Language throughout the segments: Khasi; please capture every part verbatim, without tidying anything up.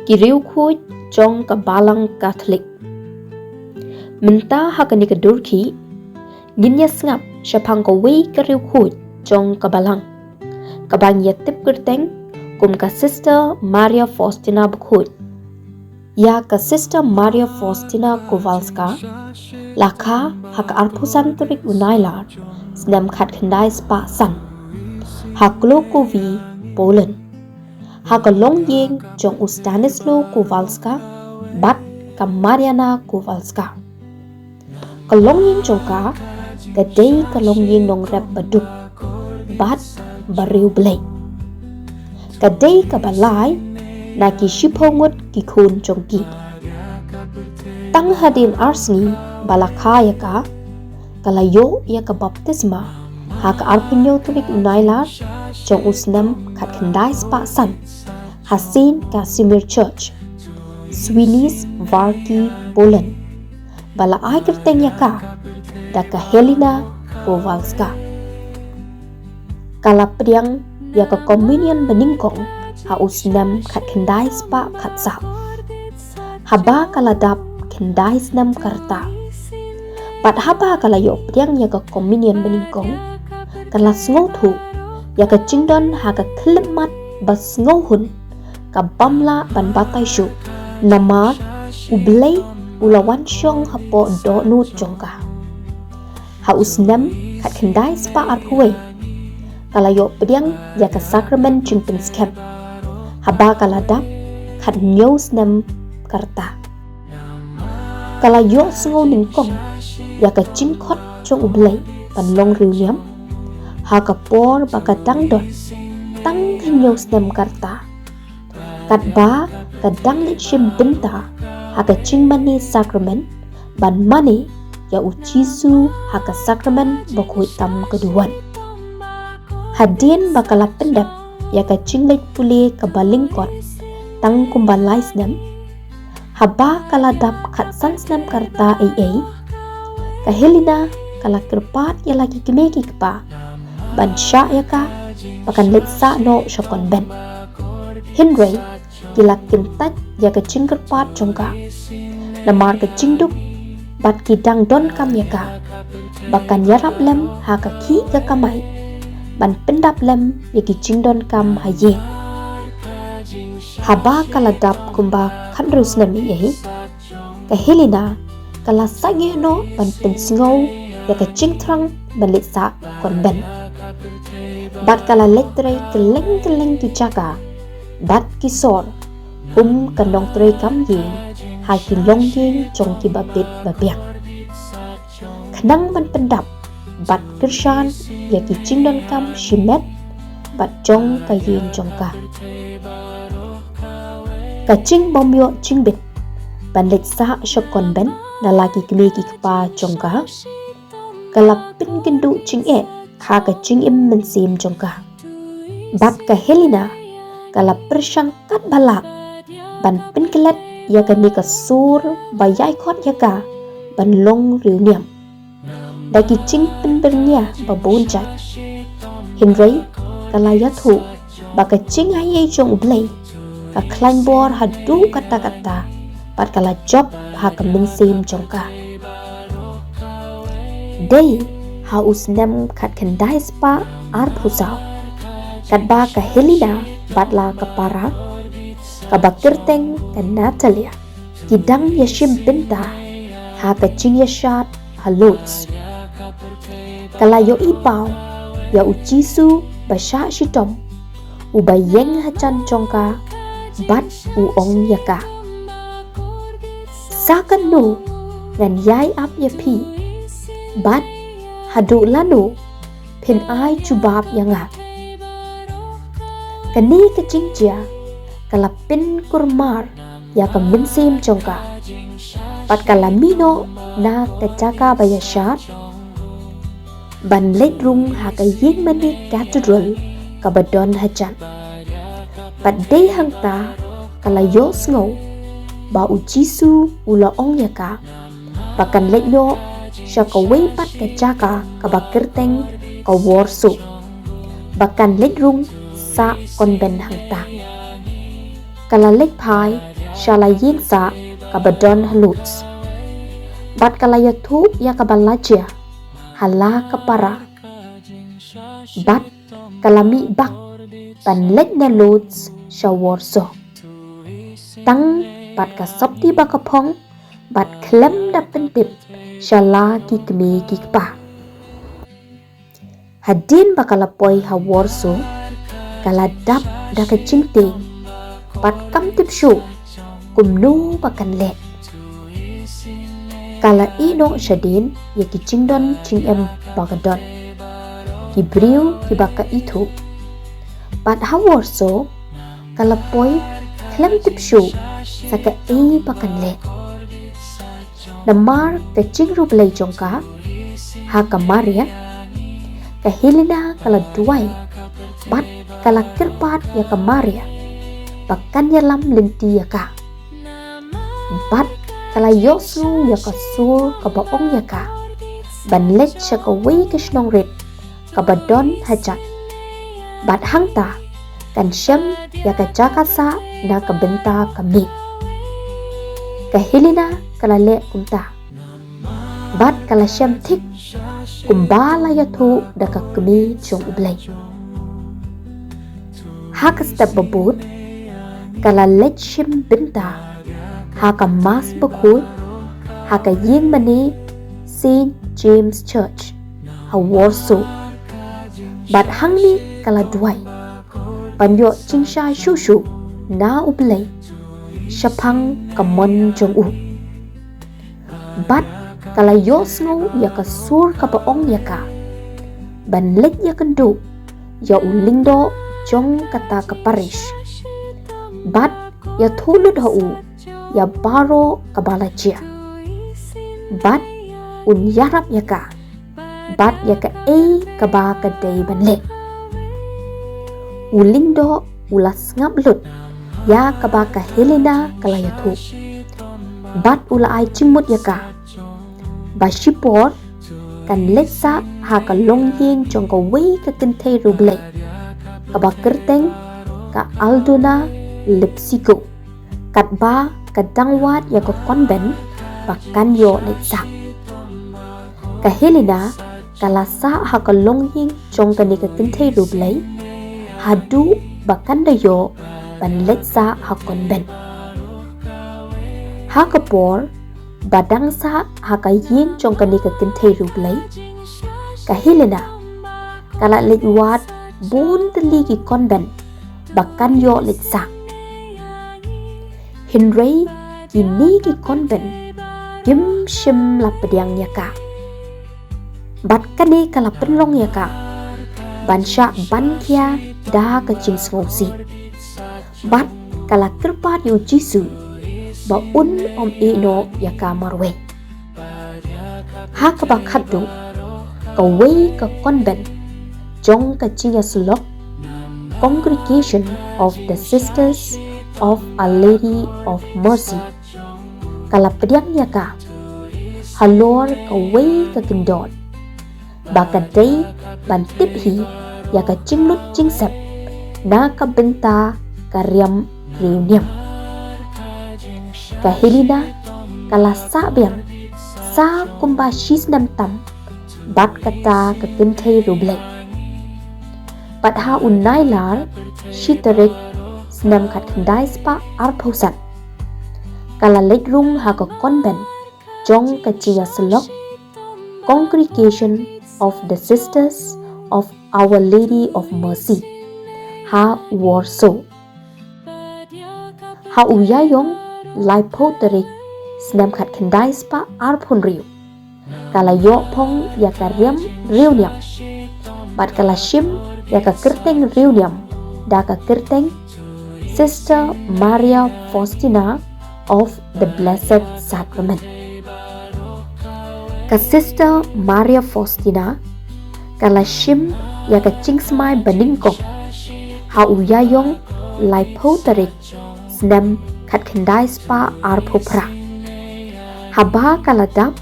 Ki riewkhuid jong ka Balang Katholik. Mynta ha kane ka dur khih, ngin ïa sngap shaphang kawei ka riewkhuid jong ka Balang, kaba ngi ïa tip kyrteng kum ka Sister Maria Faustina Bakhuid. Ïa ka Sister Maria Faustina Kowalska la kha ha ka arphew san tarik u Nailar snem khatkhyndai spah san ha Klokowi, Poland, ha ka longïing jong u Stanislaw Kowalska bad ka Mariana Kowalska. Ka longïing jong ka ka dei ka longïing nongrep baduk bad bariewblei. Ka dei kaba lai na ki shiphew ngut ki khun jong ki. Tang hadien ar sngi ba la kha ïa ka, ka la ïoh ïa ka baptisma ha ka arphew hynñiew tarik u Nailar jong u snem khatkhyndai spah san ha Saint Casimir Church, Swinice Warki, Poland, ba la ai kyrteng ïa ka da ka Helena Kowalska. Ka la pdiang ïa ka communion banyngkong ha u snem khatkhyndai spah khatsaw, haba ka la dap khyndai snem ka rta. Bad haba ka la ïoh pdiang ïa ka communion banyngkong, ka la sngewthuh ïa ka jingdon ha ka khyllipmat ba sngewhun, ka bym lah ban batai shuh, namar U Blei u la wan shong hapoh dohnud jong ka. Ha u snem khatkhyndai spah arphew wei, ka la ïoh pdiang ïa ka sakramen jingpynskhem, haba ka la dap khathynñiew snem ka rta. Ka la ïohsngew nyngkong ïa ka jingkhot jong U Blei ban long riewniam ha ka por ba ka dang don tang hynñiew snem ka rta, katba ka dang leit shim bynta ha ka jingmane sakramen ban mane ïa U Jisu ha ka sakramen bakhuid tam ka duwan. Hadien ba ka la pyndep ïa ka jingleit pule kaba lyngkot tang kumba lai snem, haba ka la dap khatsan snem ka rta ei ei, ka Helena ka la kyrpad ïa la ki kmie ki kpa ban shah ïa ka ba kan leit sah noh sha convent. Hynrei ki la kyntait ïa ka jingkyrpad jong ka, namar ka jingduk bad ki dang donkam ïa ka ba kan ïarap lem ha ka khih ka kamai ban pyndap lem ïa ki jingdonkam ha ïing. Haba ka la dap kumba khathynriew snem ei ei, ka Helena ka la sangeh noh ban pynsngew ïa ka jingthrang ban leit sah convent. Bad ka la leit trei kylleng kylleng ki jaka bad ki sor kum ka nongtrei kam ïing ha ki longïing jong ki babit babiang, khnang ban pyndap bad kyrshan ïa ki jingdonkam shimet bad jong ka ïing jong ka. Ka jingbym ïoh jingbit ban leit sah sha convent na la ki kmie ki kpa jong ka, ka la pynkynduh jingeh ha ka jingim mynsiem jong ka. Bad ka Helena ka la pyrshang katba lah ban pynklet ïa kane ka sur ba ïai khot ïa ka ban long riewniam da ki jingpynbyrngia ba bun jait. Hynrei ka la ïathuh ba ka jingaiei jong U Blei ka khlaiñ bor haduh katta katta bad ka la jop ha ka mynsiem jong ka. Dei ha u snem khatkhyndai spah arphew saw, katba ka Helena bad la ka para kaba kyrteng ka Natalia ki dang ïashim bynta ha ka jingïashad ha Lourdes, ka la ïohi paw ïa U Jisu ba shah shitom, uba ïeng hajan jong ka bad u ong ïa ka, "Sa katno ngan ïai ap ïa phi, bad haduh lano phin ai jubab ïa nga?" Kane ka jingjia ka la pynkulmar ïa ka mynsiem jong ka, bad ka la mih noh na ka jaka ba ïashad ban leit rung ha ka ïingmane cathedral kaba don hajan. Bad dei hangta ka la ïohsngew ba U Jisu u la ong ïa ka ba kan leit noh sha kawei pat ka jaka kaba kyrteng ka Warsaw, ba kan leit rung sah convent hangta. ka la leit phai sha la ïing sah kaba don ha Lourdes. Bad ka la ïathuh ïa kaba la jia ha la ka para. Bad ka la mih bak ban leit na Lourdes sha Warsaw. Tang bad ka sopti ba ka phong bad khlem da pyntip sha la ki kmie ki kpa. Hadien ba ka la poi ha Warsaw, ka la dap da ka jingtieng bad kam tip shuh kumno ba kan leh. Ka la ïeh noh shadien ïa ki jingdon jingem ba ka don, ki briew kiba ka ithuh. Bad ha Warsaw ka la poi khlem tip shuh sa kaei ba kan leh. Namar ka jingriewblei jong ka ha ka Maria, ka Helena ka la duwai bad ka la kyrpad ïa ka Maria ba kan ïalam lynti ïa ka. Bad ka la ïohsngew ïa ka sur kaba ong ïa ka ban leit sha kawei ka shnong rit kaba don ha jaka. Bad hangta kan shem ïa ka jaka sah na ka bynta ka miet. Ka Helena ka la leh kumta. Bad ka la shem thik kumba la ïathuh da ka kmie jong U Blei. Ha ka step ba bud, ka la leit shim bynta ha ka Mass bakhuid ha ka ïing mane Saint James Church ha Warsaw. Bad hangne ka la duwai ban ïoh jingshai shuh shuh na U Blei shaphang ka mon jong u. Bad ka la ïohsngew ïa ka sur kaba ong ïa ka ban leit ïakynduh ïa u lyngdoh jong kata ka parish bad ïathuh lut ha u ïa baroh kaba la jia. Bad un ïarap ïa ka bad ïa kaei kaba ka dei ban leh. U lyngdoh u la sngap lut ïa kaba ka Helena ka la ïathuh bad u la ai jingmut ïa ka ba shipor kan leit sah ha ka longïing jong kawei ka kynthei riewblei kaba kyrteng ka Aldona Lipsiko. Katba ka dang wad ïa ka convent ba kan ïoh leit sah. Ka Helena ka la sah ha ka longïing jong kane ka kynthei riewblei haduh ba kan da ïoh ban leit sah ha convent. Ha ka por ba dang sah ha ka ïing jong kane ka kynthei riewblei, ka Helena ka la leit wad bun tylli ki convent ba kan ïoh leit sah. Hynrei kine ki convent kim shym la pdiang ïa ka. Bad kane ka la pynlong ïa ka ban shah ban khia da ka jingsngewsih. Bad ka la kyrpad ïa U Jisu ba un ym ïeh noh ïa ka marwei. Ha kaba khatduh, kawei ka convent jong ka jingïasyllok Congregation of the Sisters of Our Lady of Mercy ka la pdiang ïa ka halor kawei ka kyndon ba ka dei ban tip hi ïa ka jinglut jingsep na ka bynta ka riam riewniam. Ka Helena ka la sah biang sa kumba shi snem tam bad kata ka kynthei riewblei. Bad ha u Nailar shi tarik snem khatkhyndai spah arphew san, ka la leit rung ha ka convent jong ka jingïasyllok Congregation of the Sisters of Our Lady of Mercy ha Warsaw. Ha u Ïaïong laiphew tarik snem khatkhyndai spah arphew hynriew, ka la ïoh phong ïa ka riam riewniam bad ka la shim ïa ka kyrteng riewniam da ka kyrteng Sister Maria Faustina of the Blessed Sacrament. Ka Sister Maria Faustina ka la shim ïa ka jingsmai banyngkong ha u Ïaïong laiphew tarik snem khatkhyndai spah arphew phra, haba ka la dap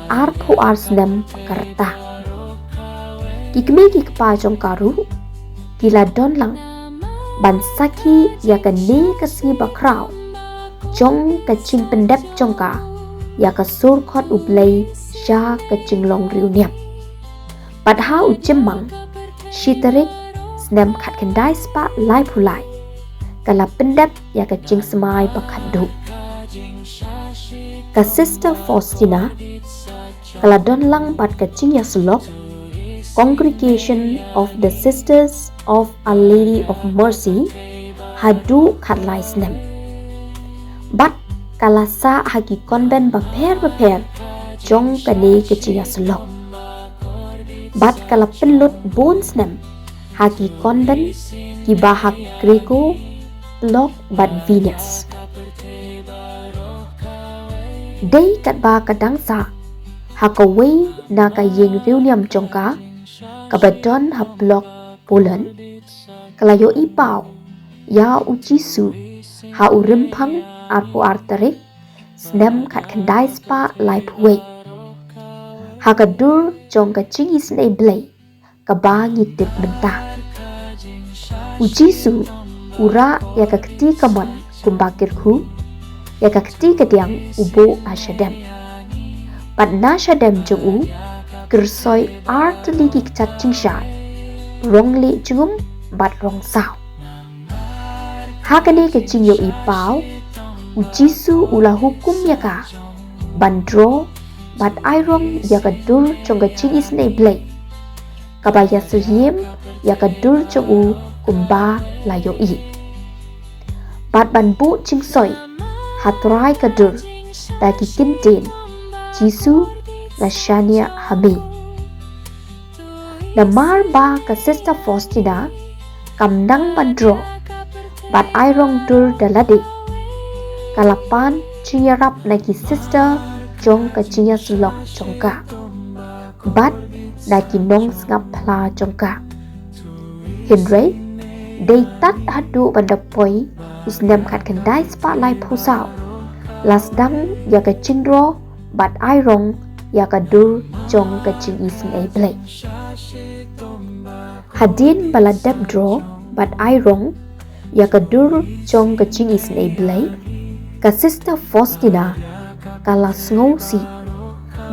arphew ar snem ka rta. Ki kmie ki kpa jong ka ruh ki la don lang ban sakhi ïa kane ka sngi bakhraw jong ka jingpyndep jong ka ïa ka sur khot U Blei sha ka jinglong riewniam. Bad ha u Jymmang, shi tarik, snem khatkhyndai spah laiphew lai, ka la pyndep ïa ka jingsmai ba khatduh. Ka Sister Faustina ka la don lang bad ka jingïasyllok Congregation of the Sisters of Our Lady of Mercy haduh khatlai snem. Bad ka la sah ha ki convent bapher bapher jong kane ka jingïasyllok. Bad ka la pynlut bun snem ha ki convent kiba ha Cracow, Plock bad Venus. Dei katba ka dang sah ha kawei na ka ïing riewniam jong ka kaba don ha Plock, Poland, ka la ïohi paw ïa U Jisu ha u Rymphang arphew ar tarik, snem khatkhyndai spah laiphew wei, ha ka dur jong ka jingisynei Blei kaba ngi tip mynta. U Jisu u rah ïa ka kti kamon kumba kyrkhu, ïa ka kti kadiang u buh ha shadem. Bad na shadem jong u kyrsoi ar tylli ki kjat jingshai, rong lieh jingum bad rong saw. Ha kane ka jingïohi paw, U Jisu u la hukum ïa ka ban draw bad ai rong ïa ka dur jong ka jingisynei Blei, kaba ïasyriem ïa ka dur jong u kumba la ïohi. Bad ban buh jingsoi ha trai ka dur da ki kyntien: Jisu, nga shaniah ha me. Namar ba ka Sister Faustina kam nang ban draw bad ai rong dur da lade, ka la pan jingïarap na ki sister jong ka jingïasyllok jong ka bad na ki nongsngap phla jong ka. Hynrei dei tad haduh ban da poi u snem khatkhyndai spah laiphew saw la sdang ïa ka jingdraw bad ai rong ïa ka dur jong ka jingisynei Blei. Hadien ba la dep draw bad ai rong ïa ka dur jong ka jingisynei Blei, ka Sister Faustina ka la sngewsih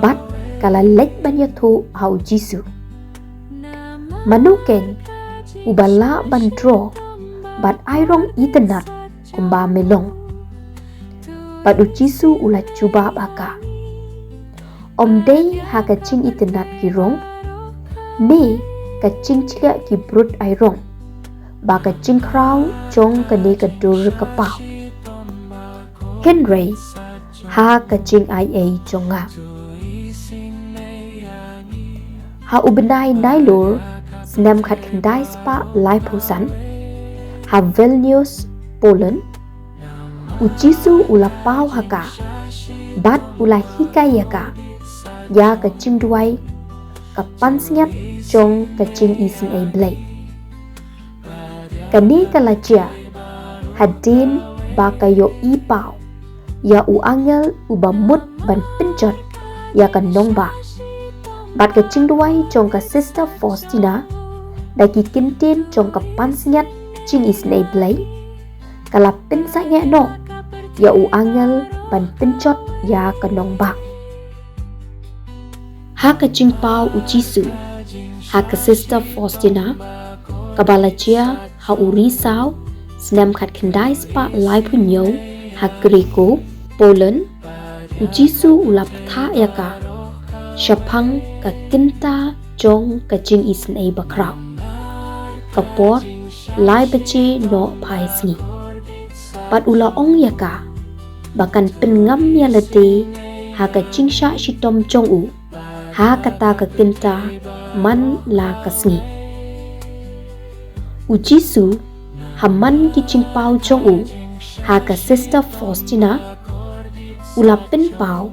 bad ka la leit ban ïathuh ha U Jisu. Mano keiñ uba lah ban draw bad ai rong itynnad kumba me long? Bad U Jisu u la jubab ha ka: Ym dei ha ka jingitynnad ki rong, ne ka jingchliah ki brut ai rong, ba ka jingkhraw jong kane ka dur ka paw, hynrei ha ka jingaiei jong nga. Ha u bnai Nailur snem khatkhyndai spah laiphew san, ha Vilnius, Poland, U Jisu u la paw ha ka bad u la hikai ïa ka ïa ka jingduwai, ka pansngiat jong ka jingisynei Blei. Kane ka la jia hadien ba ka ïohi paw ïa u angel uba mut ban pynjot ïa ka nongbah. Bad ka jingduwai jong ka Sister Faustina da ki kyntien jong ka pansngiat jingisynei Blei, ka la pynsangeh noh ïa u angel ban pynjot ïa ka nongbah. Ha ka jingpaw U Jisu ha ka Sister Faustina, kaba la jia ha u Risaw snem khatkhyndai spah laiphew hynñiew ha Cracow, Poland, U Jisu u la bthah ïa ka shaphang ka kynta jong ka jingisynei bakhraw, ka por lai baje nohphai sngi. Bad u la ong ïa ka ba kan pynngam ïa lade ha ka jingshah shitom jong u ha kata ka kynta man la ka sngi. U Jisu, ha man ki jingpaw jong u ha ka Sister Faustina, u la pynpaw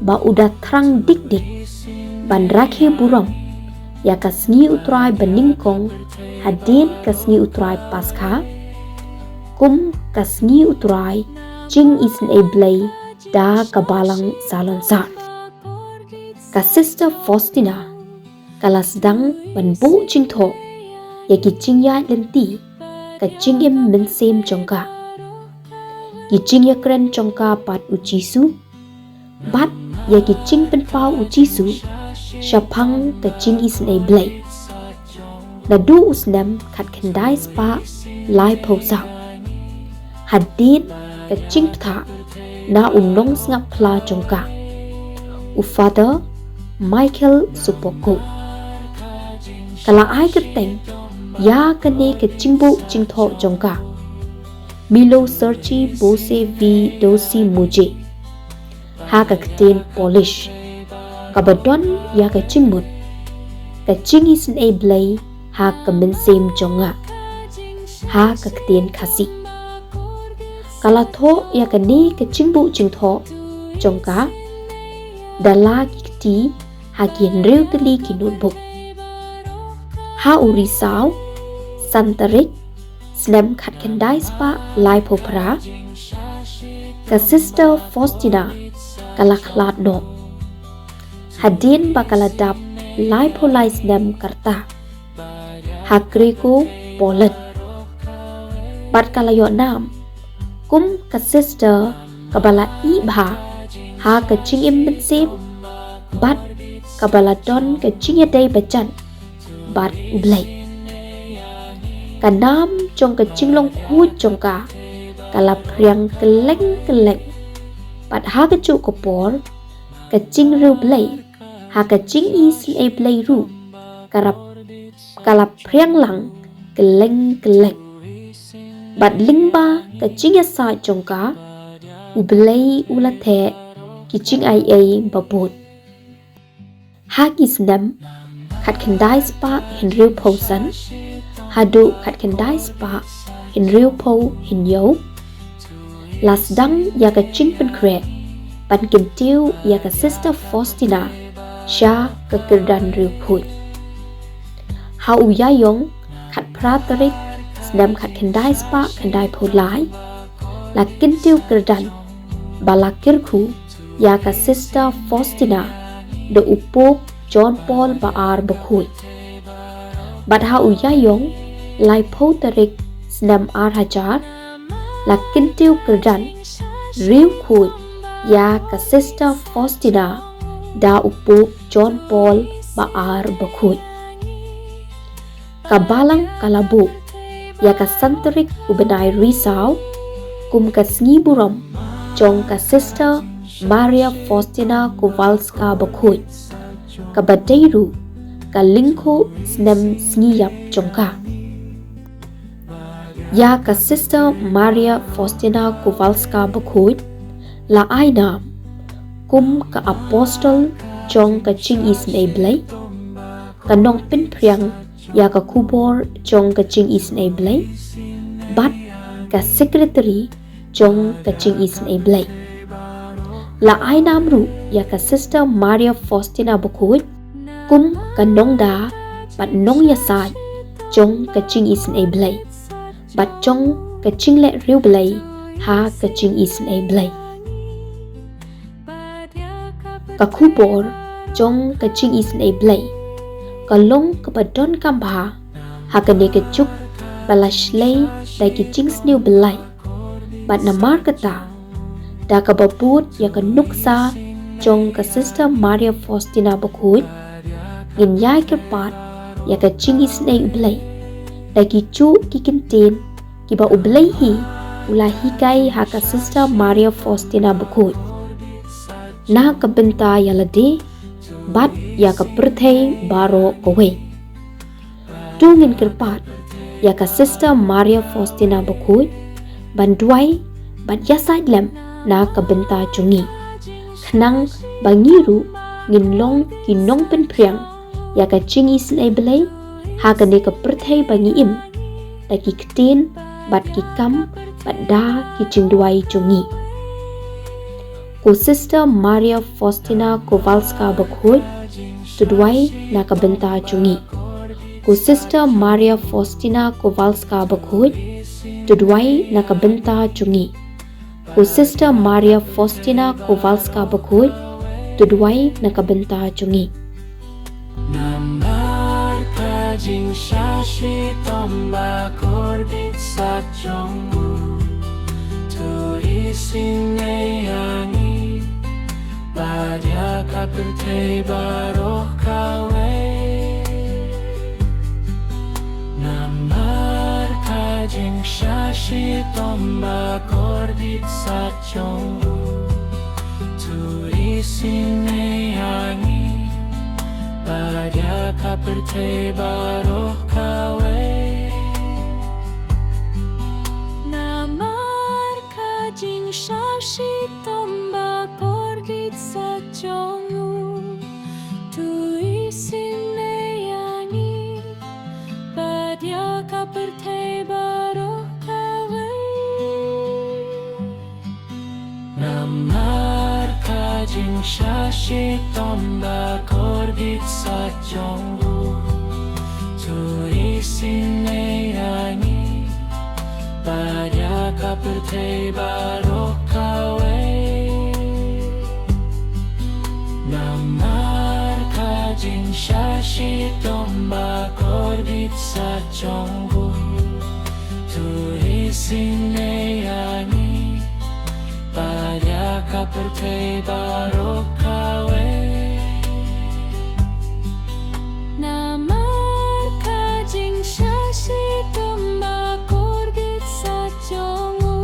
ba u da thrang dik dik ban rakhe burom ïa ka sngi U Trai banyngkong hadien ka sngi U Trai Paskha kum ka sngi U Trai jingisynei Blei da ka Balang Salonsar. Ka Sister Faustina ka la sdang ban buh jingthoh ïa ki jingïaid lynti ka jingim mynsiem jong ka, ki jingïakren jong ka bad u Jisu, bad ïa ki jingpynpaw u Jisu shaphang ka jingisynei Blei. Naduh u snem khatkhyndai spah laiphew saw, hadien ka jingpyrta na u nongsngap phla jong ka, u Father Michael Supoko, ka la ai kyrteng ïa kane ka jingbuh jingthoh jong ka, Milo Sergi Bose V Dosi Muje, ha ka ktien Polish, kaba don ïa ka jingmut, ka jingisynei Blei ha ka mynsiem jong nga, ha ka ktien Khasi. Ka la thoh ïa kane ka jingbuh jingthoh jong ka da la ki kti ha ki hynriew tylli ki notebook. Ha u Risaw, san tarik, snem khatkhyndai spah laiphew phra, ka Sister Faustina ka la khlad noh, hadien ba ka la dap laiphew lai snem ka rta, ha Krakow, Poland. Bad ka la ïoh nam kum ka sister kaba la ïeh bha ha ka jingim mynsiem, bad kaba la don ka jingïadei bajan bad u Blei. Ka nam jong ka jinglong khuid jong ka, ka la phriang kylleng kylleng. Bad ha kajuh ka por, ka jingriewblei ha ka jingisynei Blei ruh, ka rap, ka la phriang lang kylleng kylleng. Bad lyngba ka jingïasaid jong ka, u Blei u la theh ki jingaiei babud. Ha ki snem khatkhyndai spah hynriewphew san haduh khatkhyndai spah hynriewphew hynñiew, la sdang ïa ka jingpynkhreh ban kyntiew ïa ka Sister Faustina sha ka kyrdan riewkhuid. Ha u Ïaïong khatphra tarik, snem khatkhyndai spah khyndaiphew lai, la kyntiew kyrdan ba la kyrkhu ïa ka Sister Faustina da u Pope John Paul ba ar bakhuid. Bad ha u Ïaïong laiphew tarik, snem ar hajar, la kyntiew kyrdan riewkhuid ïa ka Sister Faustina da u Pope John Paul ba ar bakhuid. Ka Balang ka la buh ïa ka san tarik u bnai Risaw kum ka sngi burom jong ka Sister Maria Faustina Kowalska bakhuid, kaba dei ruh ka lyngkhuh snem sngi ïap jong ka. Ïa ka Sister Maria Faustina Kowalska bakhuid la ai nam kum ka apostol jong ka jingisynei Blei, ka nongpynphriang ïa ka khubor jong ka jingisynei Blei, bad ka secretary jong ka jingisynei Blei. La ai nam ruh ïa ka Sister Maria Faustina bakhuid kum ka nongda bad nongïasaid jong ka jingisynei Blei bad jong ka jingleh riewblei ha ka jingisynei Blei. Ka khubor jong ka jingisynei Blei ka long kaba donkam bha ha kane ka juk ba la shlei da ki jingsniew byllait. Bad namar kata, da kaba bud ïa ka nuksa jong ka Sister Maria Faustina bakhuid, ngin ïai kyrpad ïa ka jingisynei U Blei da ki juh ki kyntien kiba U Blei hi u la hikai ha ka Sister Maria Faustina bakhuid, na ka bynta ïa lade bad ïa ka pyrthei baroh kawei. To ngin kyrpad ïa ka Sister Maria Faustina bakhuid ban duwai bad ïasaid lem na ka bynta jong ngi, khnang ba ngi ruh ngin long ki nongpynphriang ïa ka jingisynei Blei ha kane ka pyrthei ba ngi im, da ki ktien bad ki kam bad da ki jingduwai jong ngi. Ko Sister Maria Faustina Kowalska bakhuid, to duwai na ka bynta jong ngi. Ko Sister Maria Faustina Kowalska bakhuid, to duwai na ka bynta jong ngi. Ko Sister Maria Faustina Kowalska bakhuid, to duwai na ka bynta jong ngi. Namar ka Jingshah shitom bakordit sah jong u, to isynei ïa ngi bad ïa ka pyrthei baroh kawei. Namar ka jingshah shitom bakordit sah jong u, to isynei ïa ngi bad ïa ka pyrthei baroh kawei. Namar ka jingshah shitom bakordit sah jong u, to isynei ïa ngi bad ïa ka pyrthei baroh kawei. Namar ka jingshah shitom bakordit sah jong u, to isynei ïa ngi bad ïa ka pyrthei baroh kawei. Namar ka jingshah shitom bakordit sah jong u, to isynei ïa ngi bad ïa ka pyrthei baroh kawei. Namar ka jingshah shitom bakordit sah jong u,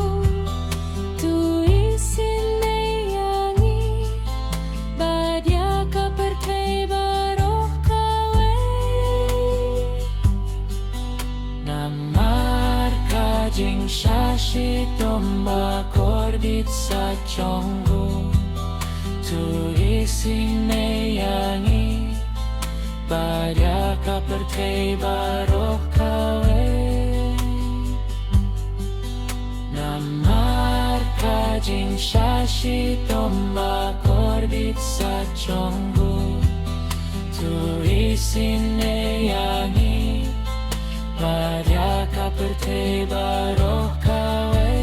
to isynei ïa ngi bad ïa ka pyrthei baroh kawei. Namar ka jingshah shitom bakordit sah jong u, to isynei ïa ngi bad ïa ka pyrthei baroh kawei. Namar ka jingshah shitom bakordit sah jong u, to isynei ïa ngi bad ïa ka pyrthei baroh kawei.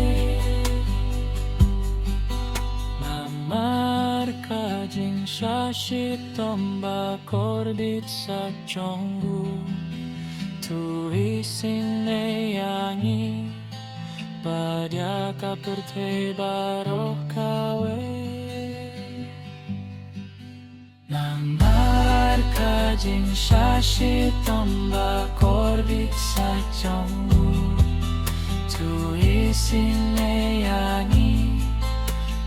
Namar ka jingshah shitom bakordit sah jong u, to isynei ïa ngi bad ïa ka pyrthei baroh kawei. Namar ka jingshah shitom bakordit sah jong u, to isynei ïa ngi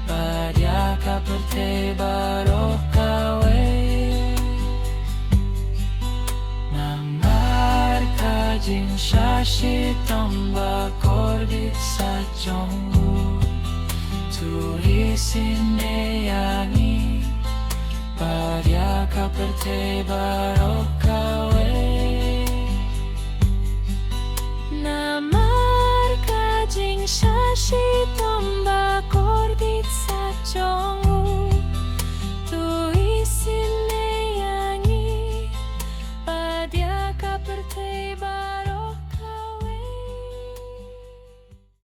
bad ïa ka pyrthei baroh kawei. Namar ka jingshah shitom bakordit sah jong u, to isynei ïa ngi bad ïa ka pyrthei baroh